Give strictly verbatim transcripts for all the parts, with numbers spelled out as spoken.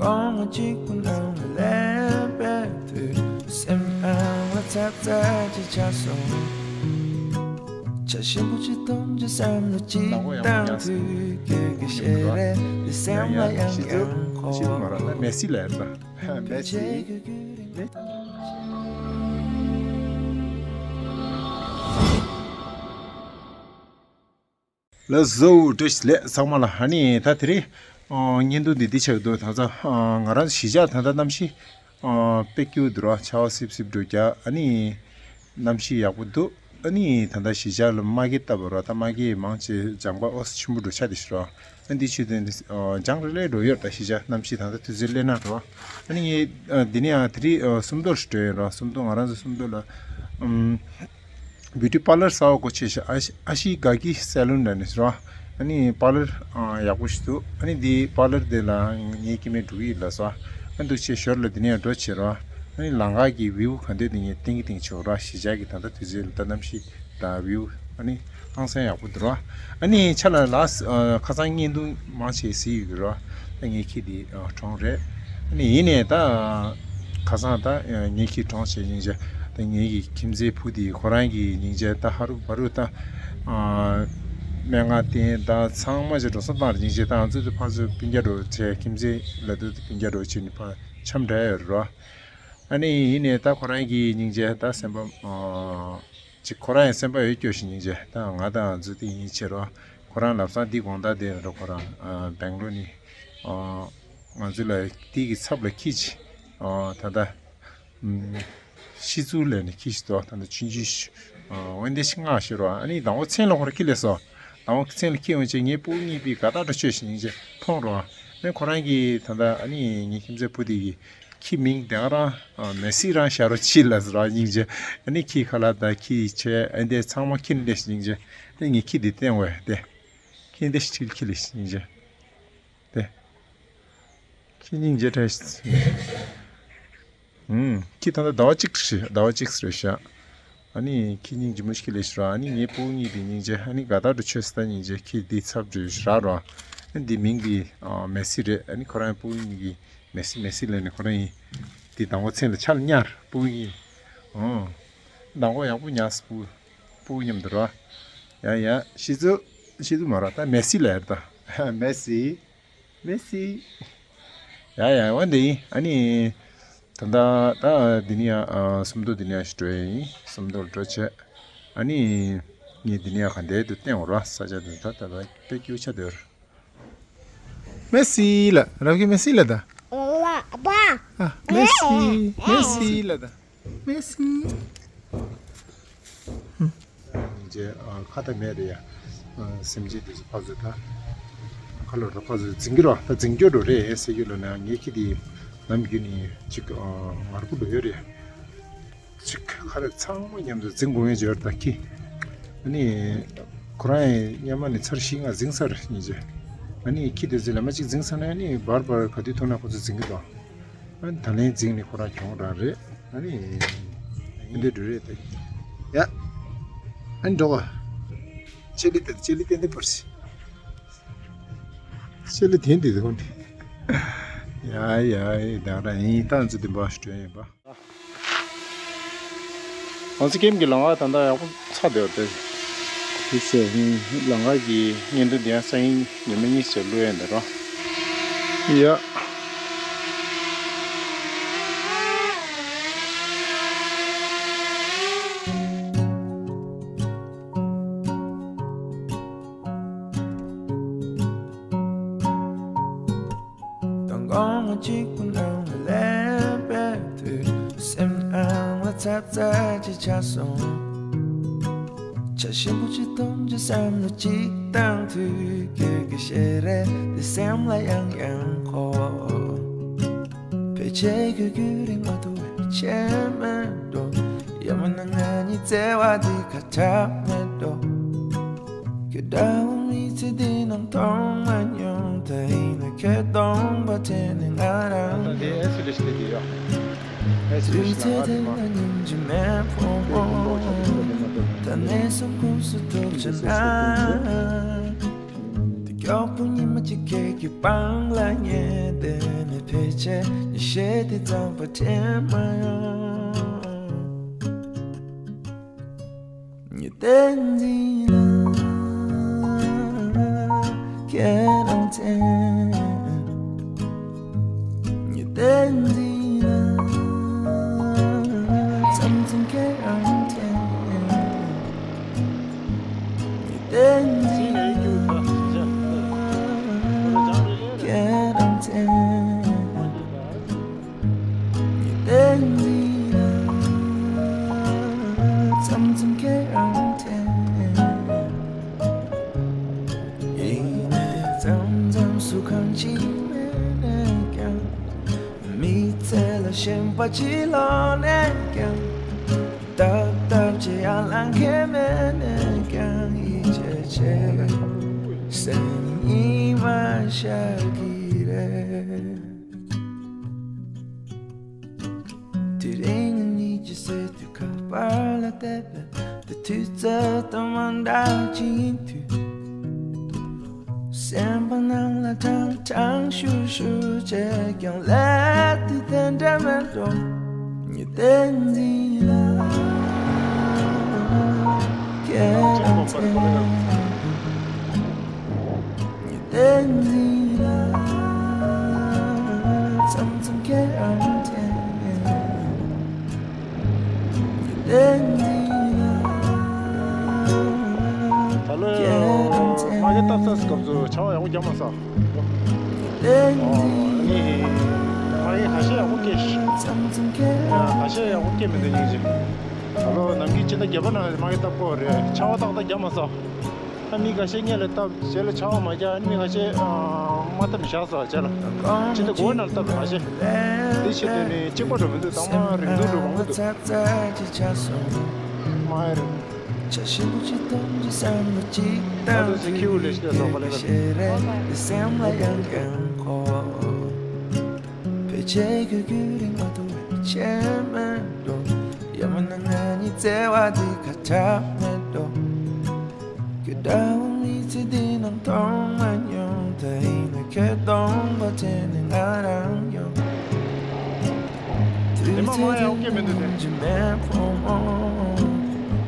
དགོང་མོ་གཅིག་པུ་ནང་ལ་སླེབས་པའི་དུས། སེམས་ཨང་ལ་ཚ་ཚ་ཅིག་ཆགས་སོང་། ཇ་ཞིམ་པོ་ཅིག་འཐུང་རྒྱུ་བསམ་བློ་ཅིག་བཏང་དུས། ཁྱོད་ཀྱི་ཞལ་རས་འདི་སེམས་ལ་ཡང་ཡང་འཁོར། མེ་སི་ལ་ཡར་ད། མེ་སི། ལགས་སོ། བཀྲ་ཤིས་བདེ་ལེགས་ཚང་མ་ལ། ཨ་ནི་ད་དེ་རིང་ཨ་བརྙན་ཐུང་འདི་འདི་ཆགས་འདུག་ད་ཚ་ཨ་ང་རང་གཞིས་ཆགས་ད་ལྟ་གནམ་གཤིས་ཨ་དཔེ་སྐྱིད་པོ་འདུག་ར། ཆར་པ་སིབ་སིབ་འགྲོ་རྒྱུ། ཨ་ནི་གནམ་གཤིས་ཡག་པོ་འདུག་ཨ་ནི་ད་ལྟ་གཞིས་ཆགས་ལ་མ་གི་བཏབ་པ་ར། ད་མ་གི་མང་ཆེ་ལྗང་པ་ཨོ་ཆེན་པོ་འགྲོ་ཆགས་དེ་ཤི་ར། ཨ་འདི་ཆུ་དེ་འདི་ཨ་ལྗང་རེ་ལེ་འགྲོ་ཡོད། ད་གཞིས་ཆགས་གནམ་གཤིས་ད་ལྟ་དུས་ཚོད་སླེབས་ན་ར། ཨ་ནི་ངས་ཨ་འདི་ནས་ཨ་དེ་རིང་ཨ་སུམ་མདོར་འགྲོ་ཡོད་ར། སུམ་མདོ་ང་རང་ཚོ་སུམ་མདོ་ལ་ཨམ། བིའུ་ཊི་པར་ལར་གསར་པ་སྒོ་ཕྱེ་ཤག་ཨ་ཤི་ཨ་ཤི་ག་གི་སེ་ལུན་ལབ་ནས་ར། ཨ་ནི་པར་ལར་ཨ་ཡག་པོ་ཞིག་འདུག་ཨ་ནི་འདི་པར་ལར་དེ་ལ་ངའི་སྐྱེ་དམན་འགྲོ་གི་ཡོད་ལབ་སོང་། ཨ་འདུག་ཆེ་ཞོར་ལ་འདི་ནས་འགྲོ་བྱེད་ར། ཨ་ནི་ལམ་ཁ་གི་བིའུ་ག་འདྲ་འདི་ངས་སྟོན་གི་སྟོན་ཆོག་ར། གཞིས་ཆགས་ཀྱི་ད་ལྟ་དུས་ཚོད་ལ་ད་གནམ་གཤིས་དང་བིའུ་ཨ་ནི་ཧང་སང་ཡག་པོ་འདུག་ར། ཨ་ནི་ཆ་ལ་ལགས་ཨ་ཁ་སང་བརྙན་ཐུང་མང་ཆེ་གཟིགས་ཡོད་ཀྱི་ར། ད་ངའི་ཁྱི་འདི་ཨ་གྲོངས་རེད། ཨ་ནི་ཡིན་ནའི་ད་ཁ་སང་ད་ཨ་ངའི་ཁྱི་གྲོངས་བྱས་སྙིང་རྗེ། ད་ངའི་གི་ཁྱིམ་མཚེས་བུ་འདི་ཁོ་རང་གི་སྙིང་རྗེ་ད་ཧ་རུ་བ་རུ་ད་ཨ་སྨན་ཁང་བསྟན་ད་ཚང་མ་ཅིག་འགྲོ་སོང་བཏང་རེད། སྙིང་རྗེ་ད་ང་ཚོ་དེ་ཕར་ཚུར་སྤུན་ཀྱག་འགྲོ་བྱས་ཁྱིམ་མཚེས་ལ་དུ་སྤུན་ཀྱག་འགྲོ་བྱས་ནི་ཕར་འཆམ་འདྲ་ཡོད་རེད་ར། ཨ་ནི་ཡིན་ནའི་ད་ཁོ་རང་གི་སྙིང་རྗེ་ད་སེམས་པ་ཨ་ཅིག་ཁོ་རང་ཡང་སེམས་པ་ཡོད་སྐྱོ་ཞིག་སྙིང་རྗེ། ད་ང་དང་ང་ཚོ་དེ་ཡིན་ཕྱིར་རོ། ཁོ་རང་ལམ་སང་འདི་དགོང་དག་དེ་རོ་ཁོ་རང་ཨ་སྦེང་ལོར་ནས་ཨ་ང་ཚོ་ལ་དེ་གི་ཚབ་ལ་ཁྱི་ཅིག་ཨ་ད་ལྟ་ཨམ་ཤི་ཙུ་ལབ་ནས་ཁྱི་ཞིག་འདུག་ད་ལྟ་ཆུང་ཆུང་ཞིག་ཨ་འོན་ཏེ་ཤི་ང་ཞིག་རོ། ཨ་ནི་དང་པོ་མཚན་ལ་ཁོ་རང་ཁྱི་སླེབས་སོང་། དང་པོ་མཚན་ལ་ཁྱི་འོན་ཅིག་ངའི་སྤུ་གུ་གཉིས་པོས་དགའ་ཐག་འགྲོ་ཆོད་ཞིག་སྙིང་རྗེ་མཐོང་རོ། ཨ་ནི་ཁོ་རང་གིས་ད་ལྟ་ཨ་ནི་ངའི་ཁྱིམ་མཚེས་བུ་དེ་གིས་ཁྱི་མིང་དེ་ག་རང་ཨ་མེ་སི་རང་ཤ་རོ་ཅི་ལ་ཟེར་ར་སྙིང་རྗེ། ཨ་ནི་ཁྱི་ཁ་ལག་དང་ཁྱི་ཆས་ཨ་འདི་ཚང་མ་ཁྱི་ནས་སྙིང་རྗེ། ཨ་ནི་ངས་ཁྱི་འདི་བསྟན་འོས་དེ། ཁྱི་འདི་ཁྱི་ཁྱི་ལ་སྙིང་རྗེ། དེ། ཁྱི་སྙིང་རྗེ་དྲན་ཤི། ཨུམ། ཁྱི་ད་ལྟ་ཟླ་བ་གཅིག་རེད། ཟླ་བ་གཅིག་རེད་ཤག་ཨ་ནི་ཁྱི་སྙིང་རྗེ་མོ་ཞིག་ལས་ཤི་ར། ཨ་ནི་ངའི་སྤུ་གུ་གཉིས་དེ་སྙིང་རྗེ། ཨ་ནི་དགའ་ཐག་འགྲོ་ཆོད་སོང་ད་སྙིང་རྗེ། ཁྱི་འདི་ཚབ་འགྲོ་ཤི་ར་རོ། ཨ་ནི་འདི་མིང་འདི་ཨ་མེ་སི་རེད། ཨ་ནི་ཁོ་རང་སྤུ་གུ་གཉིས་ཀྱིས་མེ་སི་མེ་སི་ལབ་ནས་ཁོ་རང་ཡིན། དེ་དང་པོ་མཚན་ལ་ཆ་ལ་ཉར་སྤུ་གུ་གཉིས། ཨོ། དང་པོ་ཡག་པོ་ཉར་སྤུ་སྤུ་གུ་མཉམ་དུ་རོ། ཡ་ཡ་ཤི་ཙུ་ཤི་ཙུ་མ་རོ་ད་མེ་སི་ལ་ཡར་ད། མེ་སི་མེ་སི། ཡ་ཡ་འོན་ཏེ་ཡིན། ཨ་ནི་ད་ལྟ་ད་འདི་ནས་ཡང་ཨ་སུམ་མདོ་འདི་ནས་ཡང་ཞིག་འགྲོ་ཡ་ཡིན། སུམ་མདོར་འགྲོ་བྱས། ཨ་ནི་ངས་འདི་ནས་ཡང་ག་འདྲ་འདུག་བསྟན་འོ་རོ། ས་ཆ་འདི་ད་ད་ད་དཔེ་སྐྱིད་ཆ་འདུག་མེ་སི་ལ་རབ་ཀྱི་མེ་སི་ལ་ད། ཨ་མེ་སི་མེ་སི་ལ་ད། མེ་སི། རྗེ་ཁ་ད་མེད་རེད་ཡ། སེམས་ཅན་དེ་ཚོ་ཕ་ཚོ་ད་ཁ་ལོ་ར་ཕ་ཚོ་འཛིང་གི་རོ། ད་འཛིང་སྐྱོ་འགྲོ་རེད་ཟེར་གྱི་ལོ་ན་ངའི་ཁྱི་དེ་ནམ་རྒྱུན་ནས་ཅིག་ངར་པོ་འགྲོ་ཡོད་རེད། ཅིག་ཁ་རེ་ཚང་མ་མཉམ་དུ་འཛིང་དགོས་ངེས་ཅིག་ཡོད་རེད་ད་ཁྱི། ཨ་ནི་ཁོ་རང་ཡིན་སྔོན་མ་ནས་ཚར་བཞི་ལྔ་འཛིང་ཚར་ཉིན་ཅིག་ཨ་ནི་ཁྱི་དེ་ཚོ་ལ་མ་ཅིག་འཛིང་ཚར་ན་ཨ་ནི་བར་བར་ག་དུས་ཐུག་ན་ཁོ་ཚོ་འཛིང་གི་འདུག་ཨ་ནི་ད་ལན་འཛིང་ནས་ཁོ་རང་གྱོང་རང་རེད། ཨ་ནི་འདི་འདྲ་རེད་དེ། ཡ། ཨ་ནི་འགྲོ་བ། ལྕེ་ལི་དེ་ལྕེ་ལི་ཏན་ཏན་བར་སི། ལྕེ་ལི་དེན་དེ་དེ་ཁོ་འདི། ཡ་ཡ་ཡ་ད་ར་ཡིན་ད་འཛུ་དེ་འབའ་ཞུ་དྲན་ཡིན་པ། ང་ཚོ་ཀེམ་གྱི་ལམ་ཁ་ད་ལྟ་ཡག་པོ་ཚར་བསྡད་པ་རེད། དེ་ཚེ་ལམ་ཁ་གི་བརྙན་ཐུང་འདི་ཡང་སང་ཉིན་ཉི་མ་གཉིས་ཙམ་བླུག་ཡ་འདི་རོ། ཡ། དང་དགོང་མོ་གཅིག་པུ་ནང་ལ་སླེབས་པའི་དུས། སེམས་ཨང་ལ་ཚ་ཚ་ཅིག་ཆགས་སོང་། ཇ་ཞིམ་པོ་ཅིག་འཐུང་རྒྱུ་བསམ་བློ་ཅིག་བཏང་དུས། ཁྱོད་ཀྱི་ཞལ་རས་འདི་སེམས་ལ་ཡང་ཡང་འཁོར། ཕལ་ཆེར་ཁྱོད་རྒྱུན་རིང་མ་ཐུབ་པའི་ཆད་མེད་འགྲོ། ཡང་མིན་ན་ང་གཉིས་བརྩེ་བ་འདི་ཁ་གྲག་མེད་འགྲོ། ཁྱོད་འདྲ་བོ་མི་ཚེ་འདི་ནང་མཐོང་མ་མྱོང་། ད་ཡིན་ན་ཁྱོད་སྟོང་པ་དྲན་ནས་ང་རང་ད་འདི་ཨེ་སི་ལི་ཤི་དེ་ཡོད། ཨེ་སི་ལི་ཤི་ལ་ང་དེ་མ། སེམས་ཅན་དེ་ལ་སྙིང་རྗེ་མེད་ཕོ་མོ། ད་གནས་གསུམ་ཁོངས་སུ་གཏོགས་བྱས་ན། མགྱོགས་པོ་ཉི་མ་གཅིག་ཁྱེད་ཀྱི་པང་ལ་ཉལ་བསྡད་ནས། ཕལ་ཆེར་ཉི་ཤེལ་དེ་ཙམ་པ་དྲན་མ་ཡོང་། ཉི་ཟླའི་མདུན་ལ་ཁྱེད་རང་མཚན། ཉི་ཟླའི་མདུན་ལ་མཚམས་མཚམས་ཁྱེད་རང་མཚན། ཉི་ཟླའི་མདུན་ལ་ཁྱེད་རང་མཚན། ཉི་ཟླའི་མདུན་ལ་མཚམས་མཚམས་ཁྱེད་རང་དྲན། ཡིན་ནའི་མཚམས་མཚམས་སུ་གང་ཅི་མེད་ནས་ཀྱང་། མི་ཚེ་ལ་ཞེན་པ་ཅི་ལོག་ནས་ཀྱང་། སྟབས་སྟབས་ཀྱིས་ཡར་ལངས་མཁན་མེད་ནས་ཀྱང་། ཡིད་ཆེས་བྱེད་སེམས་ཉིད་མ་ཤར་གི་རེད། དེ་རིང་ཉིད་ཀྱི་སྲིད་དུས་ཁ་པར་ལ་བལྟས་པས། དེ་དུས་ཚོད་དང་མ་འདྲ་ཅིག་ཡིན་དུས། སེམས་པ་ནང་ལ་ཀྲང་ཀྲང་ཤུར་ཤུར་བྱས་ཀྱང་། ལས་དུས་དེ་འདྲ་མེད་འགྲོ། ཉི་ཟླའི་མདུན་ལ་ཁྱེད་རང་མཚན། ཉི་ཟླའི་མདུན་ལ་མཚམས་མཚམས་ཁྱེད་རང་དྲན། ཉི་ཟླའི་མདུན་ལ་ད་ལོ་ཁྱེད་རང་མཚན། མ་གི་སྟབས་ཚ་སྐབས་སུ་ཆར་པ་ཡག་པོ་བརྒྱབ་མ་སོང་། ཉི་ཟླའི་མདུན་ཨ་ནི་མ་གི་ཁ་ཤས་ཡག་པོ་སྐྱེས། མཚམས་མཚམས་ཁྱེད་རང་ཁ་ཤས་ཡག་པོ་སྐྱེས་མི་འདུག་སྙིང་རྗེ། ད་ལོ་ནམ་རྒྱུན་སྤྱི་ཟླ་བརྒྱད་པ་ནང་མ་གི་སྟབས་ཀོ་རེད། ཆར་པ་ཏག་ཏག་བརྒྱབ་མ་སོང་། ཨ་མི་ཁ་ཤས་སྔོན་ལ་བཏབ་རྗེས་ལ་ཆར་པ་མ་རྒྱག་ཨ་མི་ཁ་ཤས་ཨ་མ་བཏབ་བཞག་སོང་རྗེས་ལ། ཕྱི་ཟླ་དགུ་པ་ནང་ལ་བཏབ་ཁ་ཤས། དེ་བྱེད་དུས་ནི་གཅིག་པ་འགྲོ་མི་འདུག་དང་མ་རིང་ཐུང་འགྲོ་མང་པོ་འདུག་མ་ཧེ་རེད། ཨ་ལོ་ཚེ་ཁྱེའུ་ལས་ཤི་ལ་སོགས་པ་ལས་ཀ། ཕལ་ཆེར་ཁྱོད་ཁྱོད་རིང་མ་ཐུབ་པའི་ཆེ་མེད་འགྲོ། ཡང་མིན་ན་ང་གཉིས་བརྩེ་བ་འདི་ཁ་ཁྲ་མེད་འགྲོ། ཁྱོད་འདྲ་བོ་མི་ཚེ་འདི་ནང་མཐོང་མ་མྱོང་། ད་ཡིན་ན་ཁྱོད་སྟོང་པ་དྲན་ནས་ང་རང་ཡོང་། དུས་ཚོད་འདི་ནམ་གྱི་མེད་ཕོ་མོ།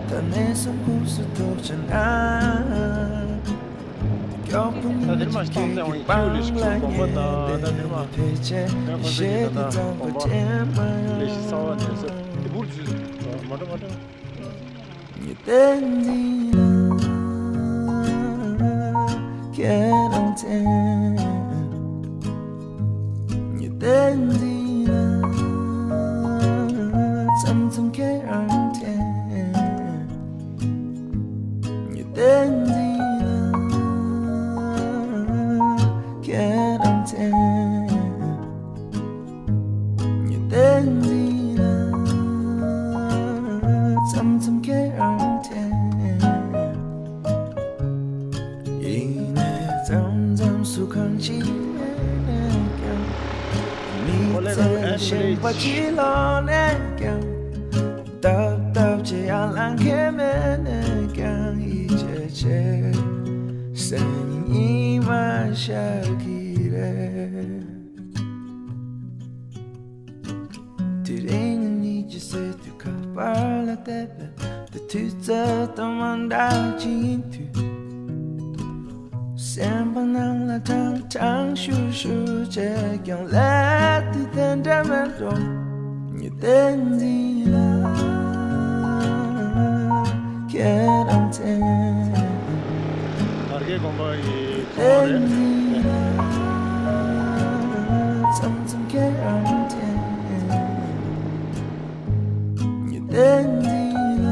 ད་ནས་སུ་ཁུག་སུ་ཐུག་ཆ་ན། མགྱོགས་པོ་ཉི་མ་གཅིག་ཁྱེད་ཀྱི་པང་ལ་ཉལ་བསྡད་ནས། ཕལ་ཆེར་ཉི་ཤེལ་དེ་ཙམ་པ་དྲན་མ་ཡོང་། ཉི་ཟླའི་མདུན་ལ་ཁྱེད་རང་མཚན། ཉི་ཟླའི་མདུན་ལ་མཚམས་མཚམས་ཁྱེད་རང་དྲན། ཉི་ཟླའི་མདུན་ལ་ཁྱེད་རང་མཚན། ཉི་ཟླའི་མདུན་ལ་མཚམས་མཚམས་ཁྱེད་རང་དྲན། ཡིན་ནའི་མཚམས་མཚམས་སུ་གང་ཅི་མེད་ནས་ཀྱང་། མི་ཚེ་ལ་ཞེན་པ་ཅི་ལོག་ནས་ཀྱང་། སྟབས་སྟབས་ཀྱིས་ཡར་ལངས་མཁན་མེད་ནས་ཀྱང་། ཡིད་ཆེས་བྱེད་སེམས་ཉིད་མ་ཤར་གི་རེད། དེ་རིང་ཉིད་ཀྱི་སྲིད་དུས་ཁ་པར་ལ་བལྟས་པས། དེ་དུས་ཚོད་དང་མ་འདྲ་ཅིག་ཡིན་དུས། སེམས་པ་ནང་ལ་ཀྲང་ཀྲང་ཤུར་ཤུར་བྱས་ཀྱང་། ལས་དུས་དེ་འདྲ་མེད་འགྲོ། ཉི་ཟླའི་མདུན་ལ་ཁྱེད་རང་མཚན། བར་གའི་དགོན་པ་ཡི་ཚོགས་རེད། མཚམས་མཚམས་ཁྱེད་རང་མཚན། ཉི་ཟླའི་མདུན་ལ་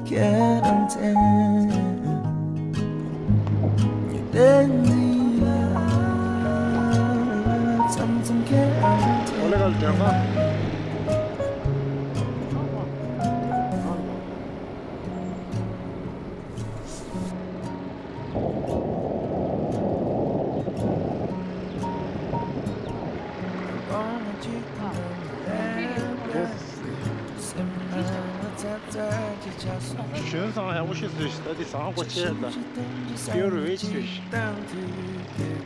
ཁྱེད་རང་མཚན། ཉི་ཟླའི་མདུན་ལ་མཚམས་མཚམས་ཁྱེད་རང་མཚན། ཨོ་ལེ་གལ་ལ་དྲན་ག་གཞོན་བཟང་ཡག་པོ་ཤོད་ཟེར་ཞིག་ད་དེ་བཟང་སྒོ་ཆེ་ད། Pure veg ཟེར་ཞིག་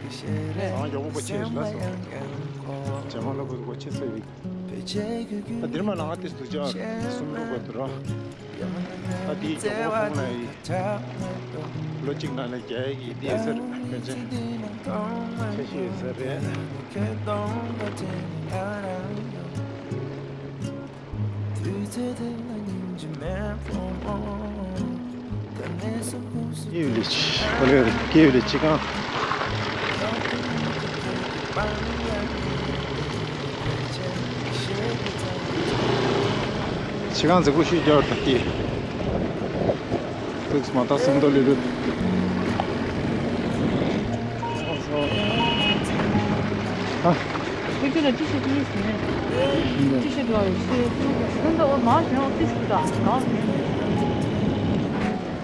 བཟང་ཡག་པོ་སྒོ་ཆེ་ཞིག་ལ་སོང་། ཇེ་མ་ལ་སྒོ་ཆེ་ས་ཡོད། ད་འདིར་མ་ལ་ང་དེ་སྡུག་ཅག་སུམ་རུ་བ་དུ་ར། ད་དེའི་མགྱོགས་པོ་ཁོང་ལ་ཡི། ལོ་གཅིག་ནང་ལ་རྒྱ་ཡིག་ཡིན་དེ་ཟེར་ཕན་ཆེན། ཆ་ཤས་ཟེར་རེད། ཡིའུ་ལི་ཆི། ཨོ་ལེ་ཡིའུ་ལི་ཆི་ཁང་། ཆི་ཁང་ཟེར་གོ་ཤུ་རྒྱ་བར་དུ་སྐྱེས། ཏུགས་མ་ཏག་སུམ་མདོ་ལི་རུ། ཨ། ཁྱོད་ལ་ཅི་ཞིག་ཡིན་ཟེར་ནས། ཅི་ཞིག་ལ་ཡོད་ཤེས། ཁྱོད་ད་འོ་མ་གཞོན་འོ་ཏི་ཞིག་ད་ད།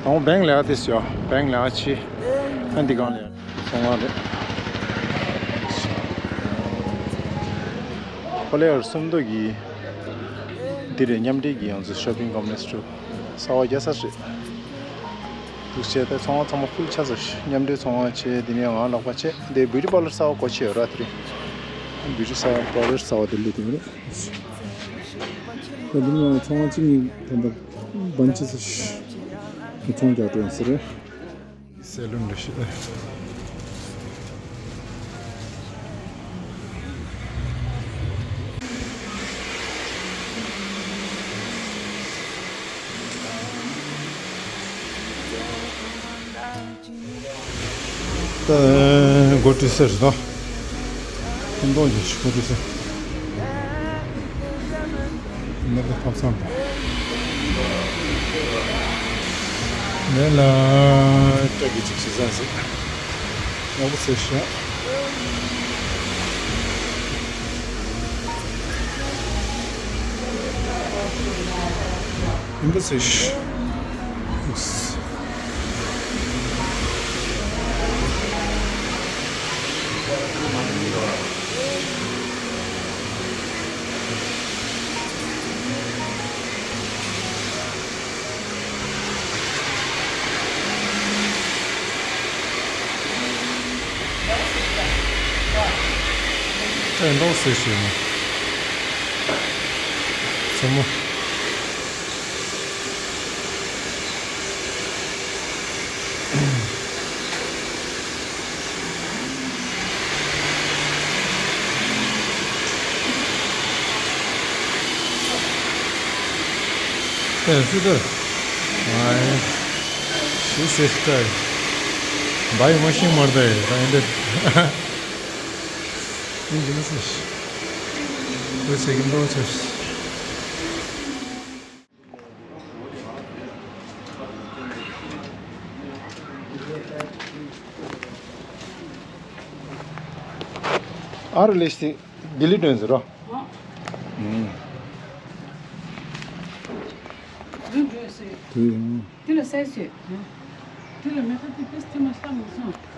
དང་བེང་ལ་ཏི་སི་ཡོ་བེང་ལ་ཆི། ཨ་འདི་གང་ལ་སོང་བ་རེད། ཁོ་ལེ་ཡར་སུམ་མདོ་གི། འདི་རེད་མཉམ་འབྲེལ་གྱི་ཡང་ཚུལ་shopping complex གསར་པ་རྒྱག་ས་རེད། འདུག་བྱས་ཏེ་ཚོང་པ་ཚང་མ་ཕུལ་ཆགས་ས་ཞིག་མཉམ་འབྲེལ་ཚོང་པ་བྱས་དེ་ནས་ང་ལག་པ་བྱས་དེ་beauty parlour གསར་པ་སྒོ་ཕྱེ་ཡོད་ར་དེ་རིང་། Beauty parlour གསར་པ་དེ་ལས་དེ་རེད། ད་དེ་ནས་ཚོང་པ་གཅིག་གཉིས་ད་ལྟ་བན་ཆེ་ས་ཞིག་ཚོང་རྒྱག་འགྲོ་ཡིན་ས་རེད། སེ་ལུན་རེ་ཞིག་ད་སྒོ་ཁྲི་སེར་དང་། ཁྱིམ་སྟོང་ཅན་ཞིག་སྒོ་ཁྲི་སེར། ནད་པ་ཐོབ་ཚང་དང་། ནད་ལ་སྐྲ་གི་ཅིག་ཞིག་ཟ་ཟིག་ཡག་པོ་ཟེར་ཤག་ཡིན་པ་ཟེར་ཤག་ཨེ་འདྲ་ཟེར་ཞིག་ནི། མཚན་མོ། ཨེ་སུ་ད། ཨེ། ཤི་སེ་སི་ཀ། བའི་མ་ཤིང་མར་ད་ཡེ་ད་ཨེ་འདྲ། ཨིན་ཇི་མ་སེ་ཤི། ཨེ་སེ་གི་འདོ་ཆ་ཤི། ཨ་རུ་ལེ་སི་ལྡི་ལི་དོན་ཟེར་རོ། ཨ། ཨུམ། དུས་ཡང་། དེ་ལ་སའི་སི་ཡོད། དེ་ལ་མེ་ཁ་དེ་ཏིས་དེ་མ་ཤ་མི་སོང་།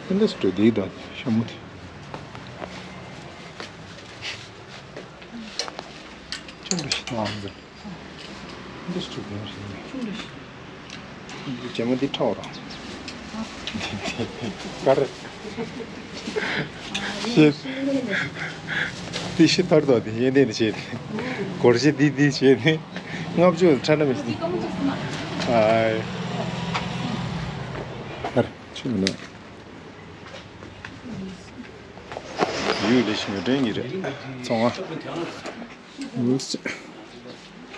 ཨིན་ཌ་སི་ཊི་རི་འདི་དང་ཤ་མོ་དེ། ཅུང་རེ་ཞིག་དང་ཨང་ཟེར། ཨིན་ཌ་སི་ཊི་རི་འདི་ཡང་ཞིག་ཅུང་རེ་ཞིག་རྗེས་མ་འདི་ཁྲའོ་ར། ཀ་རེ། ཤེས། དེ་ཤི་ཐར་དོ་དེ་ཡེ་ནས་བྱས་ཏེ། སྒོར་གཞི་འདི་འདི་བྱས་ཏེ། ལྔ་བཅུ་ཁྲ་ན་མི་ཤི། ཨའི། ཧར་ཆུ་ནི། ཡུལ་ལས་ཤིང་འདྲེན་གྱི་རེད། ཚོང་ང་།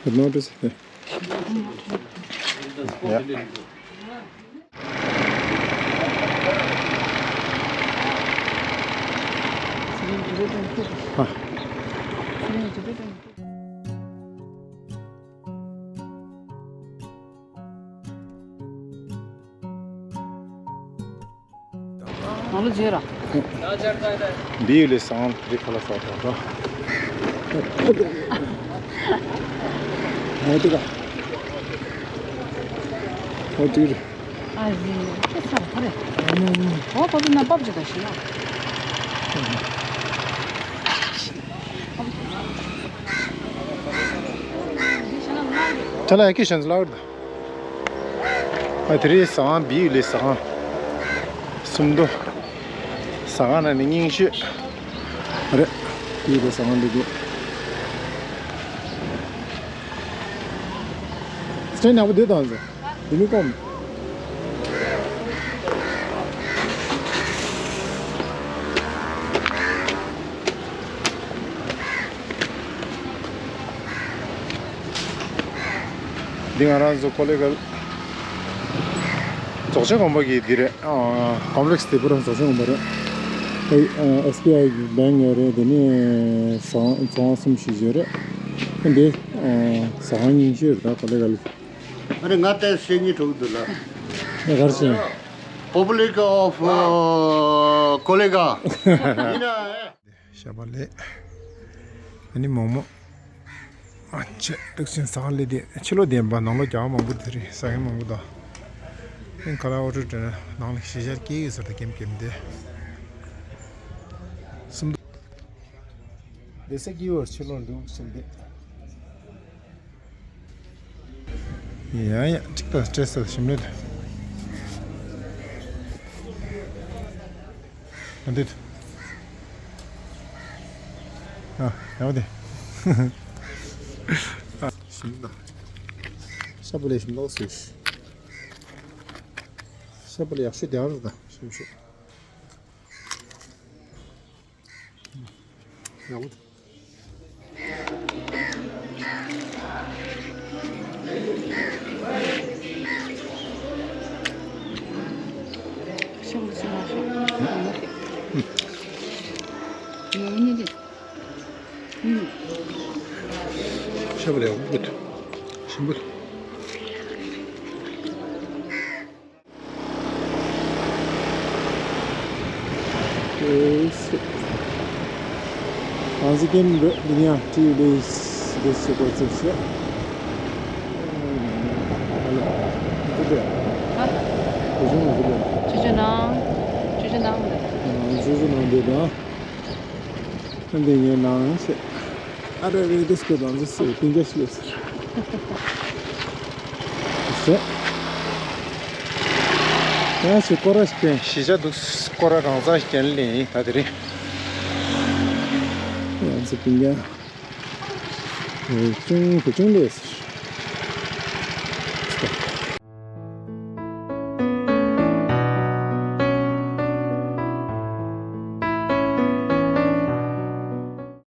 Notice. ཡ། ཨ། ནང་ལ་བརྗེས་ར། འདི་ཡོད་ལས་སང་རི་ཁ་ལ་ས་ཐོག་ཏོ། ཨ་ཏི་ཀ་ཨ་ཏི་རེད། ཨ་ཟི་ཁྱེད་ཚར་ཁོ་རེད། ཨ་ནི་ཨ་ནི། འོ་ཁོ་ཚོ་ན་པབ་ཅིག་ག་ཤི་ཡ། ད་ལ་ཡ་ཀི་ཤན་ལ་འོར་ད། ཨ་དེ་རིང་ཟ་ཁང་བི་ཡུ་ལི་ཟ་ཁང་། སུམ་མདོ། ཟ་ཁང་ནང་ནས་རྙིང་ཤོས། རེད། བི་ཡུ་ལི་ཟ་ཁང་འདི་གི། སྤྲིན་ནག་པོ་འདི་དང་ཟེར། འདི་མི་སྐོམ། འདི་ང་རང་ཚོ་ཀོ་ལེ་གལ་རྫོགས་ཆེན་དགོན་པ་གི་འདི་རེད། ཨ་ཀོམ་པི་ལེགས་དེ་པུ་ར་རྫོགས་ཆེན་དགོན་པ་རེད། ཨེ་ཨེས་བི་ཨའི་གི་བེང་ཡོད་རེད། དེ་ནས་ཚོང་ཚོང་ཁང་གསུམ་བཞི་ཡོད་རེད། ཨ་འདི་ཨ་ཟ་ཁང་རྙིང་ཤོས་རེད་ད་ཀོ་ལེ་གལ། ཨ་རེ་ང་ལྟའི་བཤད་སྙིང་བྲོ་གི་འདུག་ལ། ངས་ག་རེ་བྱས། Republic of Kolega ཡིན་ན། ཤ་པ་ལེ། ཨ་ནི་མོག་མོག་ཨ་ཆེ་ཏུག་ཅན་ཟ་ཁང་ལེ་དེ་ཕྱི་ལོགས་བདེན་པ་ནང་ལོགས་རྒྱ་བ་མང་པོ་དེ་རེད། ཟ་མཁན་མང་པོ་དང་། ཨིན་ཁ་ལ་ཨོ་ཏོ་དྲན་ནང་ལ་ཞེ་ཆར་སྐྱེ་ཡོད་ཟེར་ད་ཀེམ་ཀེམ་དེ། སུམ་མདོ། བསྡད་ས་སྐྱིད་པོ་ཕྱི་ལོགས་འདུག་ཟེར་འདི། ཡ་ཡ་གཅིག་ད་སྤྲད་ས་ཞིམ་ལེ་ད། ཨ་འདི་ད། ཨ་ཡ་བ་དེ། ཞིམ་ད། ཤ་པ་ལེ་ཞིམ་ལོག་སུ། ཤ་པ་ལེ་ཡག་ཤོས་དེ་ཨ་རུ་ད་ཞིམ་ཤོས། ཡག་པོ་འདུག་ཤ་པ་ལེ་ཡག་པོ་འདུག་ཞིམ་པོ་འདུག་ཨེ་སི། ཨང་ཟི་ཀེམ་རེད་འདི་ཡང་ཏི་ལེ་སི་ལེ་སི་གོ་ཚིག་ཤེས། ཧ་ལོ། འདི་རེད། ཧ། བུ་ཆུང་འདི་རེད། ཅུ་ཅུ་ནང་། ཅུ་ཅུ་ནང་རེད། ཨང་ཅུ་ཅུ་ནང་འདི་དང་། འདི་ངའི་ནང་ཤེས། ཨ་རེ་རེ་དེ་སྐད་དང་ཟེར་སེ་སྤུན་ཀྱག་ཤི་ལེ་ཟེར། ཟེར། ཡང་ཞིག་སྐོར་ར་ཞིག་སྐྱོན་ཞི་བྱ་འདུག་སྐོར་ར་རང་ཚང་ཞིག་སྐྱོན་ལེ་ཡིན་ད་དེ་རིང་། ཡང་ཚེ་སྤུན་ཀྱག་བུ་ཆུང་བུ་ཆུང་ལེ་ཟེར།